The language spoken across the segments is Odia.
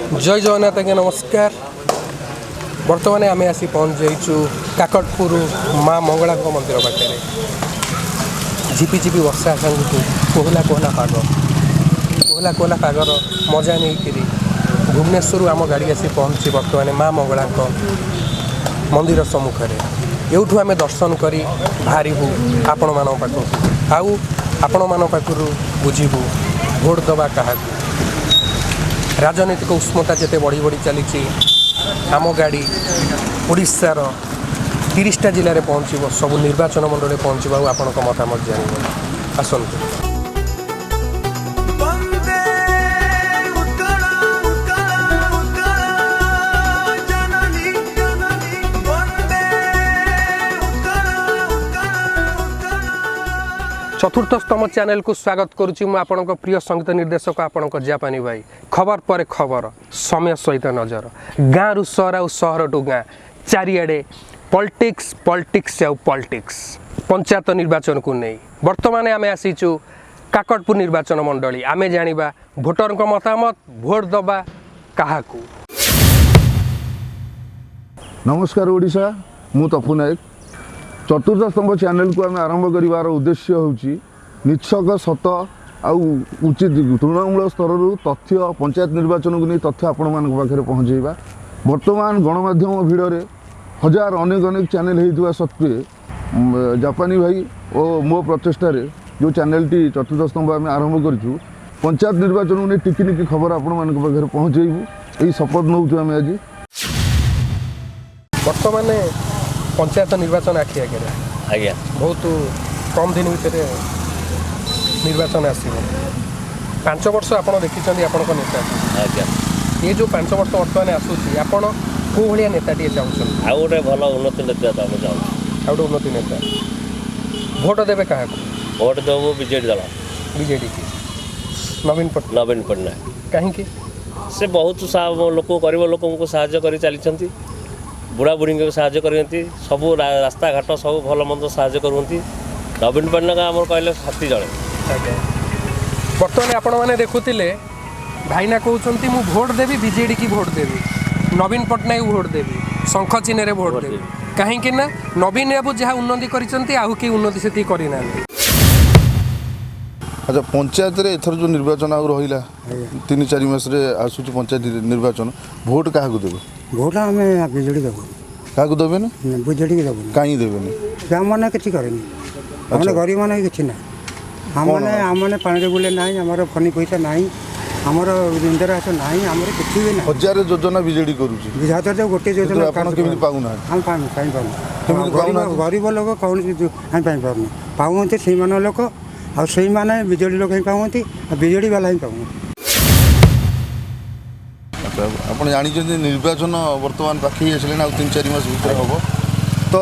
ଜୟ ଜଗନ୍ନାଥ ଆଜ୍ଞା, ନମସ୍କାର। ବର୍ତ୍ତମାନ ଆମେ ଆସି ପହଞ୍ଚି ଯାଇଛୁ କାକଟପୁର ମା ମଙ୍ଗଳାଙ୍କ ମନ୍ଦିର ପାଖରେ। ଝିପି ଝିପି ବର୍ଷା ସାଙ୍ଗକୁ କୋହଲା କୋହଲା ପାଗ, କୋହଲା କୋହଲା ପାଗର ମଜା ନେଇକିରି ଭୁବନେଶ୍ୱରରୁ ଆମ ଗାଡ଼ି ଆସି ପହଞ୍ଚି ବର୍ତ୍ତମାନ ମା ମଙ୍ଗଳାଙ୍କ ମନ୍ଦିର ସମ୍ମୁଖରେ। ଏଇଠୁ ଆମେ ଦର୍ଶନ କରି ବାହାରିବୁ ଆପଣମାନଙ୍କ ପାଖକୁ, ଆଉ ଆପଣମାନଙ୍କ ପାଖରୁ ବୁଝିବୁ ଭୋଟ ଦେବା କାହାକୁ। ରାଜନୈତିକ ଉଷ୍ମତା ଯେତେ ବଢ଼ି ବଢ଼ି ଚାଲିଛି, ଆମ ଗାଡ଼ି ଓଡ଼ିଶାର 30ଟା ଜିଲ୍ଲାରେ ପହଞ୍ଚିବ, ସବୁ ନିର୍ବାଚନ ମଣ୍ଡଳୀରେ ପହଞ୍ଚିବ ଆଉ ଆପଣଙ୍କ ମତାମତ ଜାଣିବ। ଆସନ୍ତୁ। ବନ୍ଦେ ଉତ୍କଳ ଉତ୍କଳ ଉତ୍କଳ ଜନନୀ, ବନ୍ଦେ ଉତ୍କଳ ଉତ୍କଳ ଉତ୍କଳ। ଚତୁର୍ଥ ସ୍ତମ୍ଭ ଚ୍ୟାନେଲକୁ ସ୍ୱାଗତ କରୁଛି ମୁଁ ଆପଣଙ୍କ ପ୍ରିୟ ସଙ୍ଗୀତ ନିର୍ଦ୍ଦେଶକ, ଆପଣଙ୍କ ଜାପାନୀ ଭାଇ। ଖବର ପରେ ଖବର, ସମୟ ସହିତ ନଜର, ଗାଁରୁ ସହର ଆଉ ସହରଠୁ ଗାଁ, ଚାରିଆଡ଼େ ପଲିଟିକ୍ସ, ପଲିଟିକ୍ସ ଆଉ ପଲିଟିକ୍ସ। ପଞ୍ଚାୟତ ନିର୍ବାଚନକୁ ନେଇ ବର୍ତ୍ତମାନ ଆମେ ଆସିଛୁ କାକଟପୁର ନିର୍ବାଚନ ମଣ୍ଡଳୀ। ଆମେ ଜାଣିବା ଭୋଟରଙ୍କ ମତାମତ, ଭୋଟ ଦେବା କାହାକୁ। ନମସ୍କାର ଓଡ଼ିଶା, ମୁଁ ତପୁ ନାୟକ। ଚତୁର୍ଥ ସ୍ତମ୍ଭ ଚ୍ୟାନେଲକୁ ଆମେ ଆରମ୍ଭ କରିବାର ଉଦ୍ଦେଶ୍ୟ ହେଉଛି ନିଚ୍ଛକ ସତ ଆଉ ଉଚିତ ତୃଣମୂଳ ସ୍ତରରୁ ତଥ୍ୟ, ପଞ୍ଚାୟତ ନିର୍ବାଚନକୁ ନେଇ ତଥ୍ୟ ଆପଣମାନଙ୍କ ପାଖରେ ପହଞ୍ଚାଇବା। ବର୍ତ୍ତମାନ ଗଣମାଧ୍ୟମ ଭିଡ଼ରେ ହଜାର ଅନେକ ଅନେକ ଚ୍ୟାନେଲ ହେଇଥିବା ସତ୍ତ୍ୱେ ଜାପାନୀ ଭାଇ ଓ ମୋ ପ୍ରଚେଷ୍ଟାରେ ଯେଉଁ ଚ୍ୟାନେଲଟି ଚତୁର୍ଥ ସ୍ତମ୍ଭ ଆମେ ଆରମ୍ଭ କରିଛୁ, ପଞ୍ଚାୟତ ନିର୍ବାଚନକୁ ନେଇ ଟିକି ନିକି ଖବର ଆପଣମାନଙ୍କ ପାଖରେ ପହଞ୍ଚାଇବୁ, ଏହି ଶପଥ ନେଉଛୁ ଆମେ ଆଜି। ବର୍ତ୍ତମାନ ପଞ୍ଚାୟତ ନିର୍ବାଚନ ଆଖି ଆଗରେ। ଆଜ୍ଞା। ବହୁତ କମ୍ ଦିନ ଭିତରେ ନିର୍ବାଚନ ଆସିବ। 5 ବର୍ଷ ଆପଣ ଦେଖିଛନ୍ତି ଆପଣଙ୍କ ନେତାକୁ। ଆଜ୍ଞା। ଏ ଯେଉଁ 5 ବର୍ଷ ବର୍ତ୍ତମାନ ଆସୁଛି, ଆପଣ କେଉଁ ଭଳିଆ ନେତାଟିଏ ଚାହୁଁଛନ୍ତି? ଆଉ ଗୋଟେ ଭଲ ଉନ୍ନତି ନେତା ତ ଆମେ ଚାହୁଁଛୁ। ଆଉ ଗୋଟେ ଉନ୍ନତି ନେତା। ଭୋଟ ଦେବେ କାହାକୁ? ଭୋଟ ଦେବୁ ବିଜେଡ଼ି ଦଳ। ବିଜେଡ଼ି କି ନବୀନ ପଟ୍ଟନାୟକ? ନବୀନ ପଟ୍ଟନାୟକ। କାହିଁକି? ସେ ବହୁତ ଲୋକ, ଗରିବ ଲୋକଙ୍କୁ ସାହାଯ୍ୟ କରି ଚାଲିଛନ୍ତି, ବୁଢ଼ା ବୁଢ଼ୀଙ୍କୁ ସାହାଯ୍ୟ କରନ୍ତି, ସବୁ ରାସ୍ତାଘାଟ ସବୁ ଭଲ ମନ୍ଦ ସାହାଯ୍ୟ କରୁଛନ୍ତି। ନବୀନ ପଟ୍ଟନାୟକ ଆମର କହିଲେ ସାଥୀ ଜଣେ। ଆଜ୍ଞା, ବର୍ତ୍ତମାନ ଆପଣମାନେ ଦେଖୁଥିଲେ, ଭାଇନା କହୁଛନ୍ତି ମୁଁ ଭୋଟ ଦେବି ବିଜେଡ଼ି କି, ଭୋଟ ଦେବି ନବୀନ ପଟ୍ଟନାୟକ, ଭୋଟ ଦେବି ଶଙ୍ଖ ଚିହ୍ନରେ ଭୋଟ ଦେବି। କାହିଁକି ନା ନବୀନ ବାବୁ ଯାହା ଉନ୍ନତି କରିଛନ୍ତି, ଆଉ କେହି ଉନ୍ନତି ସେତିକି କରିନାହାନ୍ତି। ଆଚ୍ଛା, ପଞ୍ଚାୟତରେ ଏଥର ଯେଉଁ ନିର୍ବାଚନ ଆଉ ରହିଲା 3-4 ମାସରେ ଆସୁଛି ପଞ୍ଚାୟତ ନିର୍ବାଚନ, ଭୋଟ କାହାକୁ ଦେବେ? ଭୋଟ ଆମେ ବିଜେଡ଼ି ଦେବୁ। କାହାକୁ ଦେବେନି? ବିଜେଡ଼ିକି ଦେବୁନି। କାହିଁ ଦେବେନି? ଆମମାନେ କିଛି କରେନି, ଆମମାନେ ଗରିବ ମାନେ କିଛି ନାହିଁ। ଆମମାନେ ଆମମାନେ ପାଣିରେ ବୁଲେ ନାହିଁ, ଆମର ଫନି ପଇସା ନାହିଁ, ଆମର ଇନ୍ଦିରା ଆବାସ ନାହିଁ, ଆମର କିଛି ବି ନାହିଁ। ହଜାରେ ଯୋଜନା ବିଜେଡି କରୁଛି। ହାତରେ ତ ଗୋଟେ କିନ୍ତୁ ଯୋଜନା ଆପଣ କେମିତି ପାଉନାହାନ୍ତି? ଆମେ ପାଉନୁ, କାହିଁ ପାଉନୁ? କେମିତି ଗରିବ ପାଉନାହାନ୍ତି? ଗରିବ ଲୋକ କୌଣସି ଆମେ ପାଇପାରୁନୁ। ପାଉଛନ୍ତି ସେଇମାନ ଲୋକ, ଆଉ ସେଇମାନେ ବିଜେଡ଼ି ଲୋକ ହିଁ ପାଉଛନ୍ତି, ଆଉ ବିଜେଡ଼ି ବାଲା ହିଁ ପାଉଛନ୍ତି। ଆଚ୍ଛା, ଆପଣ ଜାଣିଛନ୍ତି ନିର୍ବାଚନ ବର୍ତ୍ତମାନ ପାଖେଇ ଆସିଲାଣି, ଆଉ 3-4 ମାସ ଭିତରେ ହେବ। ତ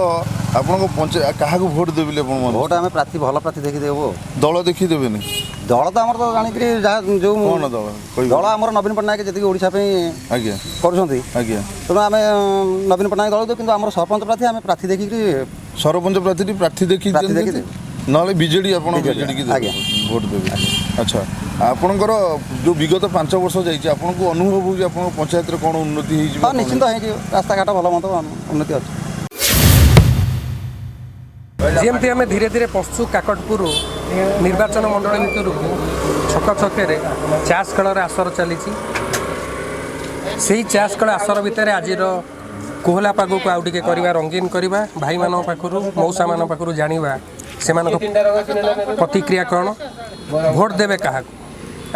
ଆପଣଙ୍କ ପଞ୍ଚାୟତ କାହାକୁ ଭୋଟ ଦେବେ ବୋଲି ଆପଣ ମନ? ଭୋଟ ଆମେ ପ୍ରାର୍ଥୀ, ଭଲ ପ୍ରାର୍ଥୀ ଦେଖି ଦେବୁ ଆଉ। ଦଳ ଦେଖି ଦେବେନି? ଦଳ ତ ଆମର ତ ଜାଣିକିରି ଯାହା ଯେଉଁ କ'ଣ ଦଳ କହିବେ? ଦଳ ଆମର ନବୀନ ପଟ୍ଟନାୟକ ଯେତିକି ଓଡ଼ିଶା ପାଇଁ କରୁଛନ୍ତି, ତେଣୁ ଆମେ ନବୀନ ପଟ୍ଟନାୟକ ଦଳ ଦେବୁ। କିନ୍ତୁ ଆମର ସରପଞ୍ଚ ପ୍ରାର୍ଥୀ ଆମେ ପ୍ରାର୍ଥୀ ଦେଖିକିରି ସରପଞ୍ଚ ପ୍ରାର୍ଥୀଟି ପ୍ରାର୍ଥୀ ଦେଖି ପ୍ରାର୍ଥୀ ଦେଖି ଦିଅନ୍ତି? ନହେଲେ ବିଜେଡି ଆପଣ ବିଜେଡି, ବିଜେଡି କି ଦେବେ, ଆଜ୍ଞା। ଭୋଟ ଦେବେ। ଆଚ୍ଛା, ଆପଣଙ୍କର ଯେଉଁ ବିଗତ 5 ବର୍ଷ ଯାଇଛି, ଆପଣଙ୍କୁ ଅନୁଭବ ହେଉଛି ଆପଣଙ୍କ ପଞ୍ଚାୟତରେ କ'ଣ ଉନ୍ନତି ହେଇଯିବ? ହଁ, ନିଶ୍ଚିନ୍ତ ହେଇଯିବ। ରାସ୍ତାଘାଟ ଭଲ ମନ୍ଦ ଉନ୍ନତି ଅଛି। ଯେମିତି ଆମେ ଧୀରେ ଧୀରେ ପଶୁଛୁ କାକଟପୁର ନିର୍ବାଚନ ମଣ୍ଡଳୀ ଭିତରକୁ, ଛକ ଛକରେ ଚାଷ ଖେଳର ଆସର ଚାଲିଛି। ସେଇ ଚାଷ ଖେଳ ଆସର ଭିତରେ ଆଜିର କୋହଲା ପାଗକୁ ଆଉ ଟିକେ କରିବା ରଙ୍ଗୀନ କରିବା। ଭାଇମାନଙ୍କ ପାଖରୁ, ମଉସାମାନଙ୍କ ପାଖରୁ ଜାଣିବା ସେମାନଙ୍କ ପ୍ରତିକ୍ରିୟା କ'ଣ, ଭୋଟ ଦେବେ କାହାକୁ।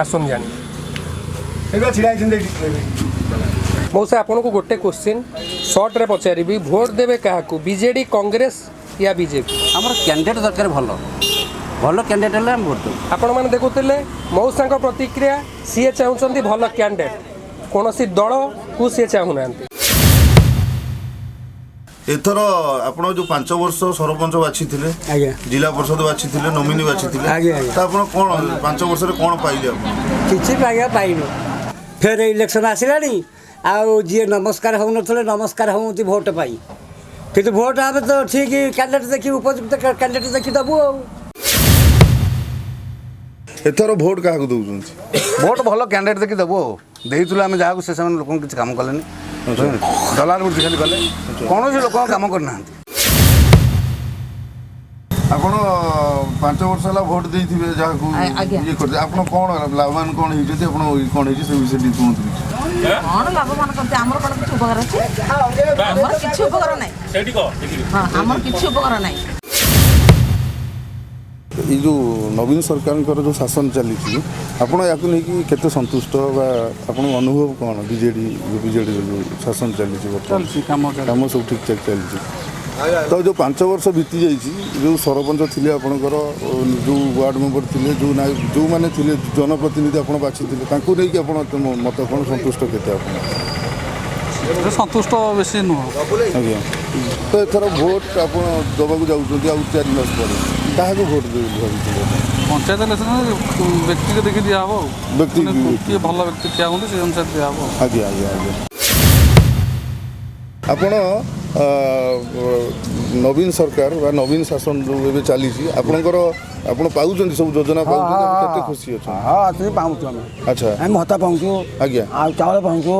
ଆସନ୍ତୁ ଜାଣିବା। ମଉସା, ଆପଣଙ୍କୁ ଗୋଟେ କୋଶ୍ଚିନ୍ ସର୍ଟରେ ପଚାରିବି। ଭୋଟ ଦେବେ କାହାକୁ, ବିଜେଡ଼ି, କଂଗ୍ରେସ ୟା ବିଜେପି? ଆମର କ୍ୟାଣ୍ଡିଡେଟ୍ ଦରକାର, ଭଲ ଭଲ କ୍ୟାଣ୍ଡିଡେଟ୍ ହେଲେ ଆମେ ଭୋଟ ଦେବୁ। ଆପଣମାନେ ଦେଖୁଥିଲେ ମଉସାଙ୍କ ପ୍ରତିକ୍ରିୟା। ସିଏ ଚାହୁଁଛନ୍ତି ଭଲ କ୍ୟାଣ୍ଡିଡେଟ୍, କୌଣସି ଦଳକୁ ସିଏ ଚାହୁଁନାହାନ୍ତି। ଏଥର ଆପଣ ଯେଉଁ 5 ବର୍ଷ ସରପଞ୍ଚ ବାଛିଥିଲେ, ଜିଲ୍ଲା ପରିଷଦ ବାଛିଥିଲେ, ନୋମିନି ବାଛିଥିଲେ, ଆଜ୍ଞା, ଆଜ୍ଞା। ତ ଆପଣ କ'ଣ 5 ବର୍ଷରେ କ'ଣ ପାଇଲେ ଆପଣ? କିଛି ପାଇବା ପାଇନୁ। ଫେର ଇଲେକ୍ସନ୍ ଆସିଲାଣି, ଆଉ ଯିଏ ନମସ୍କାର ହେଉନଥିଲେ ନମସ୍କାର ହେଉଛନ୍ତି ଭୋଟ ପାଇଁ। କିନ୍ତୁ ଭୋଟ ଆମେ ତ ଠିକ୍ କ୍ୟାଣ୍ଡିଡେଟ୍ ଦେଖି, ଉପଯୁକ୍ତ କ୍ୟାଣ୍ଡିଡେଟ୍ ଦେଖି ଦେବୁ ଆଉ। ଏଥର ଭୋଟ କାହାକୁ ଦେଉଛନ୍ତି? ଭୋଟ ଭଲ କ୍ୟାଣ୍ଡିଡେଟ୍ ଦେଖି ଦେବୁ ଆଉ। ଦେଇଥିଲୁ ଆମେ ଯାହାକୁ, ସେ ସେମାନେ ଲୋକଙ୍କୁ କିଛି କାମ କଲେନି। ଦଲାଲ ବୃତ୍ତି ଖାଲି କଲେ, କୌଣସି ଲୋକଙ୍କ କାମ କରିନାହାନ୍ତି। ଆପଣ 5 ବର୍ଷ ହେଲା ଭୋଟ ଦେଇଥିବେ ଯାହାକୁ ଇଏ କରିବେ, ଆପଣ କ'ଣ ଲାଭବାନ କ'ଣ ହେଇଛନ୍ତି, ଆପଣ କ'ଣ ହେଇଛି, ସେ ବିଷୟରେ ଟିକେ କୁହନ୍ତୁ କିଛି। କ'ଣ ଲାଭବାନ କରୁଛି? ଆମର କ'ଣ କିଛି ଉପକାର ଅଛି? ଆମର କିଛି ଉପକାର ନାହିଁ। ସେଇଠି କହ ଦେଖିବି। ହଁ, ଆମର କିଛି ଉପକାର ନାହିଁ। ଏଇ ଯେଉଁ ନବୀନ ସରକାରଙ୍କର ଯେଉଁ ଶାସନ ଚାଲିଛି, ଆପଣ ୟାକୁ ନେଇକି କେତେ ସନ୍ତୁଷ୍ଟ ବା ଆପଣଙ୍କ ଅନୁଭବ କ'ଣ? ବିଜେଡ଼ିର ଯେଉଁ ଶାସନ ଚାଲିଛି ବର୍ତ୍ତମାନ, କାମ କାମ ସବୁ ଠିକ୍ ଠାକ୍ ଚାଲିଛି ତ? ଯେଉଁ 5 ବର୍ଷ ବିତି ଯାଇଛି, ଯେଉଁ ସରପଞ୍ଚ ଥିଲେ ଆପଣଙ୍କର, ଯେଉଁ ୱାର୍ଡ଼ ମେମ୍ବର ଥିଲେ, ଯେଉଁ ଯେଉଁମାନେ ଥିଲେ ଜନପ୍ରତିନିଧି ଆପଣ ବାଛିଥିଲେ, ତାଙ୍କୁ ନେଇକି ଆପଣ ମତ କ'ଣ, ସନ୍ତୁଷ୍ଟ କେତେ ଆପଣ? ସନ୍ତୁଷ୍ଟ ବେଶୀ ନୁହଁ। ଆଜ୍ଞା, ତ ଏଥର ଭୋଟ ଆପଣ ଦେବାକୁ ଯାଉଛନ୍ତି ଆଉ 4 ମାସ ପରେ, କାହାକୁ ଭୋଟ ଦେବେ ବୋଲି ଭାବୁଛନ୍ତି ଆପଣ? ପଞ୍ଚାୟତ ଇଲେକ୍ସନ ବ୍ୟକ୍ତିକୁ ଦେଖି ଦିଆହବ ଆଉ ବ୍ୟକ୍ତି ମାନେ କିଏ ଭଲ ବ୍ୟକ୍ତି ଠିଆ ହୁଅନ୍ତି, ସେଇ ଅନୁସାରେ ଦିଆହବ ଆଉ। ଆଜ୍ଞା, ଆପଣ ନବୀନ ସରକାର ବା ନବୀନ ଶାସନ ଯେଉଁ ଏବେ ଚାଲିଛି ଆପଣଙ୍କର, ଆପଣ ପାଉଛନ୍ତି, ସବୁ ଯୋଜନା ପାଉଛନ୍ତି, ଆପଣ କେତେ ଖୁସି ଅଛନ୍ତି? ହଁ, ଅଛି, ପାଉଛୁ ଆମେ। ଆମେ ଭତ୍ତା ପାଉଛୁ। ଆଉ ଚାଉଳ ପାଉଛୁ।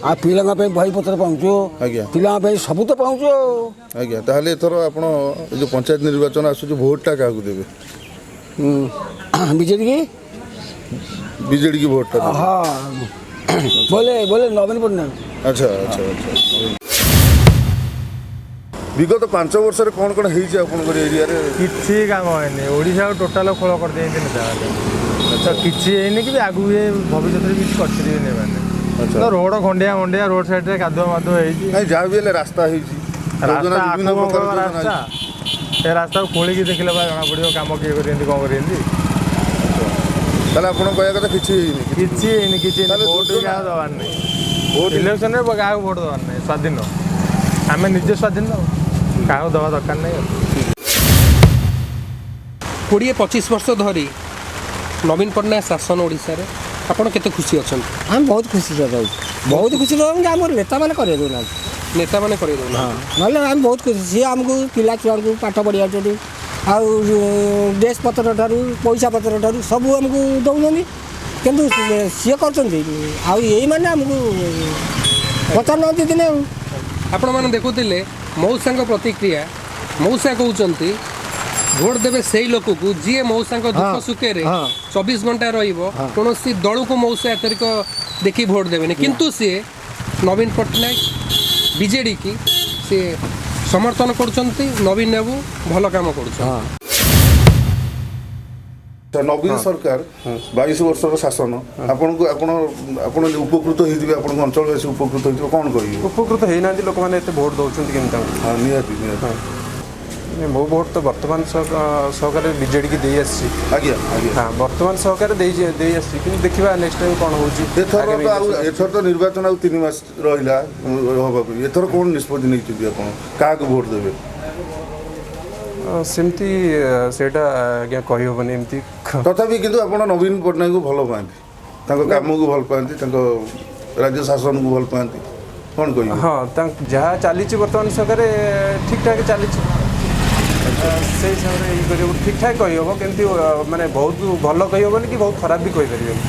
ଆଉ ପିଲାଙ୍କ ପାଇଁ ବହିପତ୍ର ପାଉଛୁ। ପିଲାଙ୍କ ପାଇଁ ସବୁ ତ ପାଉଛୁ ଆଉ। ଆଜ୍ଞା, ତାହେଲେ ଏଥର ଆପଣ ଏ ଯେଉଁ ପଞ୍ଚାୟତ ନିର୍ବାଚନ ଆସୁଛି, ଭୋଟଟା କାହାକୁ ଦେବେ? ବିଜେଡି କି। ବିଜେଡି କି ଭୋଟଟା ଦେବେ? ହଁ, ବୋଲେ ବୋଲେ ନବୀନ ପଟ୍ଟନାୟକ। ଆଚ୍ଛା, ବିଗତ 5 ବର୍ଷରେ କ'ଣ କ'ଣ ହେଇଛି ଆପଣଙ୍କର ଏରିଆରେ? କିଛି କାମ ହେଇନି। ଓଡ଼ିଶାକୁ ଟୋଟାଲ ଖୋଳ କରିଦେଇଛନ୍ତି ନେତାମାନେ। ତ କିଛି ହେଇନି କି ବି ଆଗକୁ ବି ଭବିଷ୍ୟତରେ କିଛି କରିପାରିବେନି ଏମାନେ। ତ ରୋଡ଼ ଖଣ୍ଡିଆ ମଣ୍ଡିଆ, ରୋଡ଼ ସାଇଡ଼ରେ କାଦୁଅ ମାଦୁଅ ହେଇଛି। ନାଇଁ, ଯାହା ବି ହେଲେ ରାସ୍ତା ହେଇଛି, ଯୋଜନା ରାସ୍ତା ବିଭିନ୍ନ ଆଖୁ ପ୍ରକାର ଯୋଜନା ରାସ୍ତା ହେଇଛି। ସେ ରାସ୍ତାକୁ ଖୋଳିକି ଦେଖିଲେ ବା ଜଣା ପଡ଼ିବ କାମ କିଏ କରିଛନ୍ତି, କ'ଣ କରିଛନ୍ତି। ତାହେଲେ ଆପଣ କହିବା କଥା କିଛି ହେଇନି? କିଛି ହେଇନି, କିଛି ହେଇନି। ତାହେଲେ ଭୋଟ ବି ଯୋଜନା- କାହାକୁ ଦେବାର ନାହିଁ। ଭୋଟ ଇଲେକ୍ସନରେ କାହାକୁ ଭୋଟ ଦେବାର ନାହିଁ। ସ୍ୱାଧୀନ, ଆମେ ନିଜେ ସ୍ୱାଧୀନ ଆଉ କାହାକୁ ଦେବା ଦରକାର ନାହିଁ ଆଉ। 20-25 ବର୍ଷ ଧରି ନବୀନ ପଟ୍ଟନାୟକ ଶାସନ ଓଡ଼ିଶାରେ, ଆପଣ କେତେ ଖୁସି ଅଛନ୍ତି? ଆମେ ବହୁତ ଖୁସି ରହୁଛୁ, ବହୁତ ଖୁସି ରହୁଛୁ। ଆମର ନେତାମାନେ କରେଇ ଦେଉନାହାନ୍ତି। ନେତାମାନେ କରେଇ ଦେଉନାହାନ୍ତି। ନହେଲେ ଆମେ ବହୁତ ଖୁସି। ସିଏ ଆମକୁ ପିଲା ଛୁଆଙ୍କୁ ପାଠ ପଢ଼ିଯାଉଛନ୍ତି, ଆଉ ଡ୍ରେସ୍ ପତ୍ର ଠାରୁ ପଇସା ପତ୍ର ଠାରୁ ସବୁ ଆମକୁ ଦେଉଛନ୍ତି। କିନ୍ତୁ ସିଏ କରୁଛନ୍ତି, ଆଉ ଏଇମାନେ ଆମକୁ ପଚାରୁନାହାନ୍ତି ଦିନେ ଆଉ। ଆପଣମାନେ ଦେଖୁଥିଲେ ମଉସାଙ୍କ ପ୍ରତିକ୍ରିୟା। ମଉସା କହୁଛନ୍ତି ଭୋଟ ଦେବେ ସେଇ ଲୋକକୁ ଯିଏ ମଉସାଙ୍କ ଦୁଃଖ ସୁଖରେ 24 ଘଣ୍ଟା ରହିବ। କୌଣସି ଦଳକୁ ମଉସା ଏଥରିକ ଦେଖି ଭୋଟ ଦେବେନି, କିନ୍ତୁ ସିଏ ନବୀନ ପଟ୍ଟନାୟକ ବିଜେଡି କି ସିଏ ସମର୍ଥନ କରୁଛନ୍ତି। ନବୀନ ବାବୁ ଭଲ କାମ କରୁଛନ୍ତି। ଆଚ୍ଛା, ନବୀନ ସରକାର 22 ବର୍ଷର ଶାସନ, ଆପଣଙ୍କୁ ଆପଣ ଉପକୃତ ହେଇଥିବେ, ଆପଣଙ୍କ ଅଞ୍ଚଳବାସୀ ଉପକୃତ ହେଇଥିବ, କ'ଣ କହିବେ? ଉପକୃତ ହେଇନାହାନ୍ତି ଲୋକମାନେ, ଏତେ ଭୋଟ ଦେଉଛନ୍ତି କେମିତି ତାଙ୍କୁ? ହଁ, ନିହାତି ନିହାତି। ମୋ ଭୋଟ ତ ବର୍ତ୍ତମାନ ସହକାରେ ବିଜେଡ଼ିକି ଦେଇ ଆସିଛି। ଆଜ୍ଞା ଆଜ୍ଞା ହଁ, ବର୍ତ୍ତମାନ ସହକାରେ ଦେଇ ଆସିଛି, କିନ୍ତୁ ଦେଖିବା ନେକ୍ସଟ ଟାଇମ୍ କ'ଣ ହେଉଛି। ଏଥର ତ ଆଉ ଏଥର ତ ନିର୍ବାଚନ ଆଉ 3 ମାସ ରହିଲା ହେବା ପାଇଁ। ଏଥର କ'ଣ ନିଷ୍ପତ୍ତି ନେଇଛନ୍ତି ଆପଣ, କାହାକୁ ଭୋଟ ଦେବେ? ସେମିତି ସେଇଟା ଆଜ୍ଞା କହିହେବନି ଏମିତି। ତଥାପି କିନ୍ତୁ ଆପଣ ନବୀନ ପଟ୍ଟନାୟକକୁ ଭଲ ପାଆନ୍ତି, ତାଙ୍କ କାମକୁ ଭଲ ପାଆନ୍ତି, ତାଙ୍କ ରାଜ୍ୟ ଶାସନକୁ ଭଲ ପାଆନ୍ତି, କ'ଣ କହିବେ? ହଁ, ତାଙ୍କ ଯାହା ଚାଲିଛି ବର୍ତ୍ତମାନ ସରକାରେ ଠିକ୍ ଠାକ୍ ଚାଲିଛି। ସେଇ ହିସାବରେ ଇଏ କରିବୁ, ଠିକ୍ ଠାକ୍ କହିହେବ କେମିତି? ମାନେ ବହୁତ ଭଲ କହିହେବନି କି ବହୁତ ଖରାପ ବି କହିପାରିବେନି।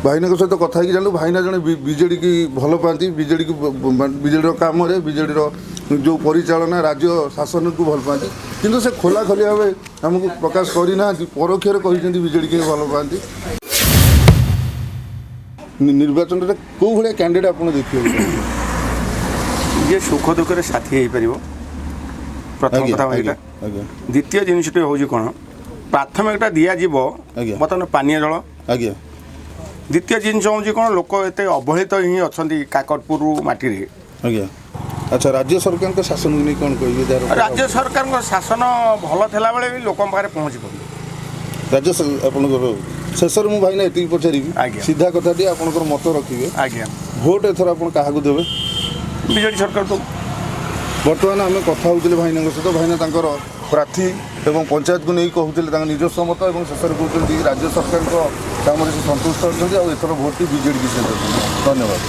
ଭାଇନାଙ୍କ ସହିତ କଥା ହେଇକି ଜାଣିଲୁ, ଭାଇନା ଜଣେ ବିଜେଡ଼ିକି ଭଲ ପାଆନ୍ତି, ବିଜେଡ଼ିକୁ, ବିଜେଡ଼ିର କାମରେ, ବିଜେଡ଼ିର ଯେଉଁ ପରିଚାଳନା, ରାଜ୍ୟ ଶାସନକୁ ଭଲ ପାଆନ୍ତି। କିନ୍ତୁ ସେ ଖୋଲାଖୋଲି ଭାବେ ଆମକୁ ପ୍ରକାଶ କରିନାହାନ୍ତି, ପରୋକ୍ଷରେ କହିଛନ୍ତି ବିଜେଡ଼ିକି ଭଲ ପାଆନ୍ତି। ନିର୍ବାଚନରେ କେଉଁ ଭଳିଆ କ୍ୟାଣ୍ଡିଡେଟ୍ ଆପଣ ଦେଖିବାକୁ ଚାହୁଁଛନ୍ତି? ଯିଏ ସୁଖ ଦୁଃଖରେ ସାଥୀ ହେଇପାରିବ, ପ୍ରଥମ କଥା ଏଇଟା। ଦ୍ୱିତୀୟ ଜିନିଷଟି ହେଉଛି କ'ଣ, ପ୍ରାଥମିକତା ଦିଆଯିବ ବର୍ତ୍ତମାନ ପାନୀୟ ଜଳ। ଦ୍ୱିତୀୟ ଜିନିଷ ହେଉଛି କ'ଣ, ଲୋକ ଏତେ ଅବହେଳିତ ହିଁ ଅଛନ୍ତି କାକଟପୁର ମାଟିରେ। ଆଜ୍ଞା, ଆଚ୍ଛା, ରାଜ୍ୟ ସରକାରଙ୍କ ଶାସନକୁ ନେଇ କ'ଣ କହିବେ ଯାହାର ରାଜ୍ୟ ସରକାରଙ୍କ ଶାସନ ଭଲ ଥିଲାବେଳେ ବି ଲୋକଙ୍କ ପାଖରେ ପହଞ୍ଚି ପାରୁନି। ରାଜ୍ୟ ଆପଣଙ୍କର ଶେଷରେ ମୁଁ ଭାଇନା ଏତିକି ପଚାରିବି, ସିଧା କଥାଟି ଆପଣଙ୍କର ମତ ରଖିବେ। ଭୋଟ ଏଥର ଆପଣ କାହାକୁ ଦେବେ? ବିଜେଡ଼ି ସରକାର ତ। ବର୍ତ୍ତମାନ ଆମେ କଥା ହେଉଥିଲେ ଭାଇନାଙ୍କ ସହିତ। ଭାଇନା ତାଙ୍କର ପ୍ରାର୍ଥୀ ଏବଂ ପଞ୍ଚାୟତକୁ ନେଇ କହୁଥିଲେ ତାଙ୍କ ନିଜସ୍ୱ ମତ ଏବଂ ଶେଷରେ କହୁଛନ୍ତି ରାଜ୍ୟ ସରକାରଙ୍କ କାମରେ ସେ ସନ୍ତୁଷ୍ଟ ଅଛନ୍ତି ଆଉ ଏଥର ଭୋଟଟି ବିଜେଡ଼ିକି ସେ ଦେଉଛନ୍ତି। ଧନ୍ୟବାଦ।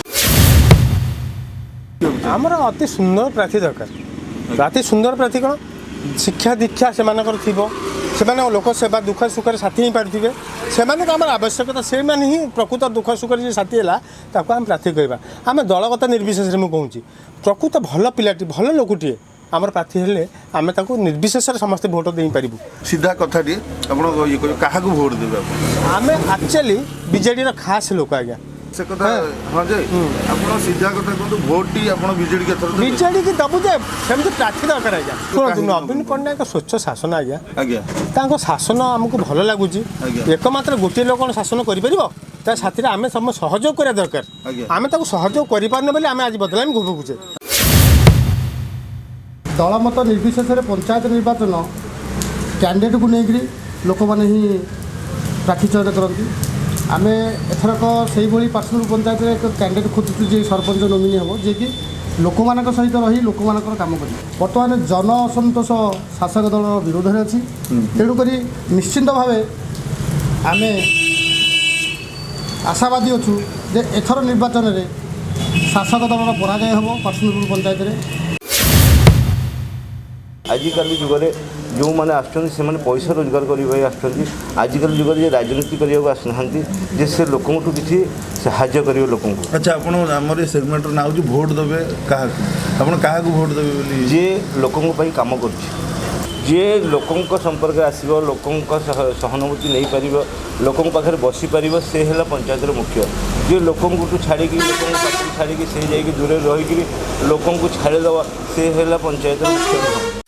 ଆମର ଅତି ସୁନ୍ଦର ପ୍ରାର୍ଥୀ ଦରକାର। ପ୍ରାର୍ଥୀ ସୁନ୍ଦର ପ୍ରାର୍ଥୀ କ'ଣ, ଶିକ୍ଷା ଦୀକ୍ଷା ସେମାନଙ୍କର ଥିବ, ସେମାନେ ଲୋକ ସେବା ଦୁଃଖ ସୁଖରେ ସାଥୀ ହେଇପାରୁଥିବେ, ସେମାନଙ୍କୁ ଆମର ଆବଶ୍ୟକତା। ସେମାନେ ହିଁ ପ୍ରକୃତ ଦୁଃଖ ସୁଖରେ ଯିଏ ସାଥୀ ହେଲା, ତାକୁ ଆମେ ପ୍ରାର୍ଥୀ କରିବା। ଆମେ ଦଳଗତ ନିର୍ବିଶେଷରେ ମୁଁ କହୁଛି, ପ୍ରକୃତ ଭଲ ପିଲାଟି, ଭଲ ଲୋକଟିଏ ଆମର ପ୍ରାର୍ଥୀ ହେଲେ ଆମେ ତାକୁ ନିର୍ବିଶେଷରେ ସମସ୍ତେ ଭୋଟ ଦେଇପାରିବୁ। ସିଧା କଥାଟିଏ ଆପଣ ଇଏ କରିବେ, କାହାକୁ ଭୋଟ ଦେବେ ଆପଣ? ଆମେ ଆକ୍ଚୁଆଲି ବିଜେଡ଼ିର ଖାସ୍ ଲୋକ ଆଜ୍ଞା। ସେ କଥା ହଁ ଯେ, ଆପଣ ସିଧା କଥା କୁହନ୍ତୁ, ଭୋଟଟି ଆପଣ ବିଜେଡି କେଥର ଦେବେ? ବିଜେଡି କି ଦବୁ ଯେ, ସେମିତି ପ୍ରାର୍ଥୀ ଦରକାର ଆଜ୍ଞା। ଶୁଣନ୍ତୁ, ନବୀନ ପଟ୍ଟନାୟକ ସ୍ୱଚ୍ଛ ଶାସନ ଆଜ୍ଞା। ତାଙ୍କ ଶାସନ ଆମକୁ ଭଲ ଲାଗୁଛି। ଏକମାତ୍ର ଗୋଟିଏ ଲୋକ କ'ଣ ଶାସନ କରିପାରିବ? ତା ସାଥିରେ ଆମେ ସମସ୍ତେ ସହଯୋଗ କରିବା ଦରକାର। ଆମେ ତାକୁ ସହଯୋଗ କରିପାରୁନେ ବୋଲି ଆମେ ଆଜି ବଦନାମି ଭୋଗୁଛେ। ଦଳମତ ନିର୍ବିଶେଷରେ ପଞ୍ଚାୟତ ନିର୍ବାଚନ କ୍ୟାଣ୍ଡିଡେଟ୍କୁ ନେଇକରି ଲୋକମାନେ ହିଁ ପ୍ରାର୍ଥୀ ଚୟନ କରନ୍ତି। ଆମେ ଏଥରକ ସେଇଭଳି ପାର୍ଶ୍ୱ ପଞ୍ଚାୟତରେ ଏକ କ୍ୟାଣ୍ଡିଡେଟ୍ ଖୋଜୁଛୁ, ଯିଏ ସରପଞ୍ଚ ନୋମିନି ହେବ, ଯିଏକି ଲୋକମାନଙ୍କ ସହିତ ରହି ଲୋକମାନଙ୍କର କାମ କରିବ। ବର୍ତ୍ତମାନ ଜନ ଅସନ୍ତୋଷ ଶାସକ ଦଳ ବିରୋଧରେ ଅଛି, ତେଣୁକରି ନିଶ୍ଚିନ୍ତ ଭାବେ ଆମେ ଆଶାବାଦୀ ଅଛୁ ଯେ ଏଥର ନିର୍ବାଚନରେ ଶାସକ ଦଳର ପରାଜୟ ହେବ ପାର୍ଶ୍ୱ ପଞ୍ଚାୟତରେ। ଆଜିକାଲି ଯୁଗରେ ଯେଉଁମାନେ ଆସୁଛନ୍ତି, ସେମାନେ ପଇସା ରୋଜଗାର କରିବା ପାଇଁ ଆସୁଛନ୍ତି। ଆଜିକାଲି ଯୁଗରେ ଯେ ରାଜନୀତି କରିବାକୁ ଆସୁନାହାନ୍ତି ଯେ ସେ ଲୋକଙ୍କଠୁ କିଛି ସାହାଯ୍ୟ କରିବେ ଲୋକଙ୍କୁ। ଆଚ୍ଛା, ଆପଣ ଆମର ଏ ସେଗମେଣ୍ଟର ନାଁ ହେଉଛି ଭୋଟ ଦେବେ କାହାକୁ, ଆପଣ କାହାକୁ ଭୋଟ ଦେବେ ବୋଲି? ଯିଏ ଲୋକଙ୍କ ପାଇଁ କାମ କରୁଛି, ଯିଏ ଲୋକଙ୍କ ସମ୍ପର୍କରେ ଆସିବ, ଲୋକଙ୍କ ସହାନୁଭୂତି ନେଇପାରିବ, ଲୋକଙ୍କ ପାଖରେ ବସିପାରିବ, ସେ ହେଲା ପଞ୍ଚାୟତର ମୁଖ୍ୟ। ଯିଏ ଲୋକଙ୍କଠୁ ଛାଡ଼ିକି, ଲୋକଙ୍କ ପାଖରୁ ଛାଡ଼ିକି ସେ ଯାଇକି ଦୂରରେ ରହିକିରି ଲୋକଙ୍କୁ ଛାଡ଼ିଦେବ, ସେ ହେଲା ପଞ୍ଚାୟତର ମୁଖ୍ୟ ନୁହଁ।